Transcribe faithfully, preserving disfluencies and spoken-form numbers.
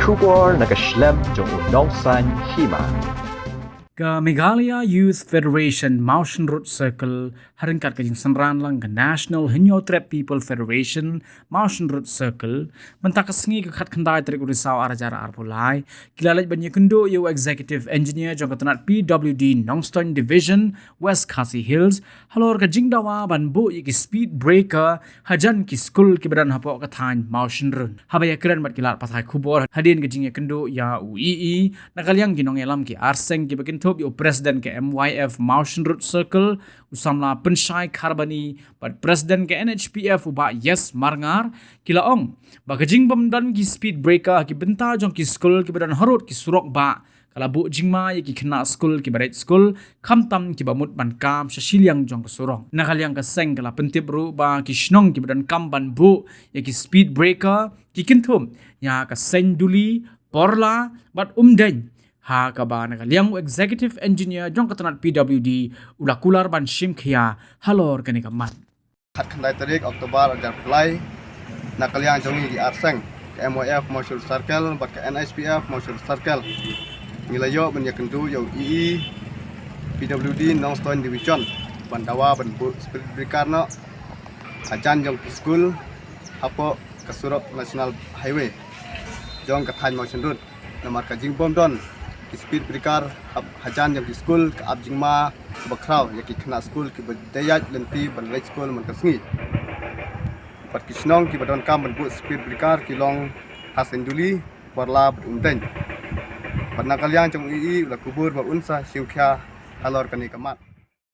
Khubor na ka shlem jong u nongsan hima. Ka Meghalaya Youth Federation Mawshynrut Circle, ha ryngkat ka jingsynran lang ka National Hynñiewtrep People Federation Mawshynrut Circle, mynta ka sngi ka khatkhyndai tarik u Risaw ar hajar arphew lai, ki la leit ban ïakynduh ïa u Executive Engineer jong ka tnat P W D Nongstoiñ Division, West Khasi Hills, halor ka jingdawa ban buh ïa ki speed breaker hajan ki skul kiba don hapoh ka thaiñ Mawshynrut. Haba ïakren bad ki lad pathai khubor hadien ka jingïakynduh ïa u E E, na ka liang ki nongïalam ki arseng kiba kynthup ïa u President ka M Y F Mawshynrut Circle, u samla Pynshai Kharbani, bad President ka N H P F u Bah Yes Marngar, ki la ong ba ka jingbym don ki speed breaker ha ki bynta jong ki skul kiba don harud ki surok bah, ka la buh jingma ïa ki khynnah skul kiba rit skul, khamtam kiba mut ban kam sha shiliang jong ka surok. Na ka liang ka seng ka la pyntip ruh ba ki shnong kiba donkam ban buh ïa ki speed breaker ki kynthup ïa ka Seiñduli, Porla bad Umdeiñ. Ha kaba na ka liang u Executive Engineer jong ka tnat P W D u la kular ban shim khia halor kane ka mat. Khatkhyndai tarik October ar hajar arphew lai, na ka liang jong ngi ki arseng ka M Y F Mawshynrut Circle bad ka N H P F Mawshynrut Circle, ngi la ïoh ban ïakynduh ïa u E E P W D Nongstoiñ Division ban dawa ban buh speed breaker noh hajan jong ki skul hapoh ka surok National Highway jong ka thaiñ Mawshynrut. Namar ka jingbym don ki speed breaker hap hajan jong ki skul ka ap jingma bakhraw ïa ki khynnah skul kiba dei ïaid lynti ban leit skul man ka sngi. Bad ki shnong kiba donkam ban buh speed breaker ki long ha Seiñduli, Porla bad Umdeiñ. Bad na ka liang jong u E E u la kubur ba un sa shim khia halor kane ka mat.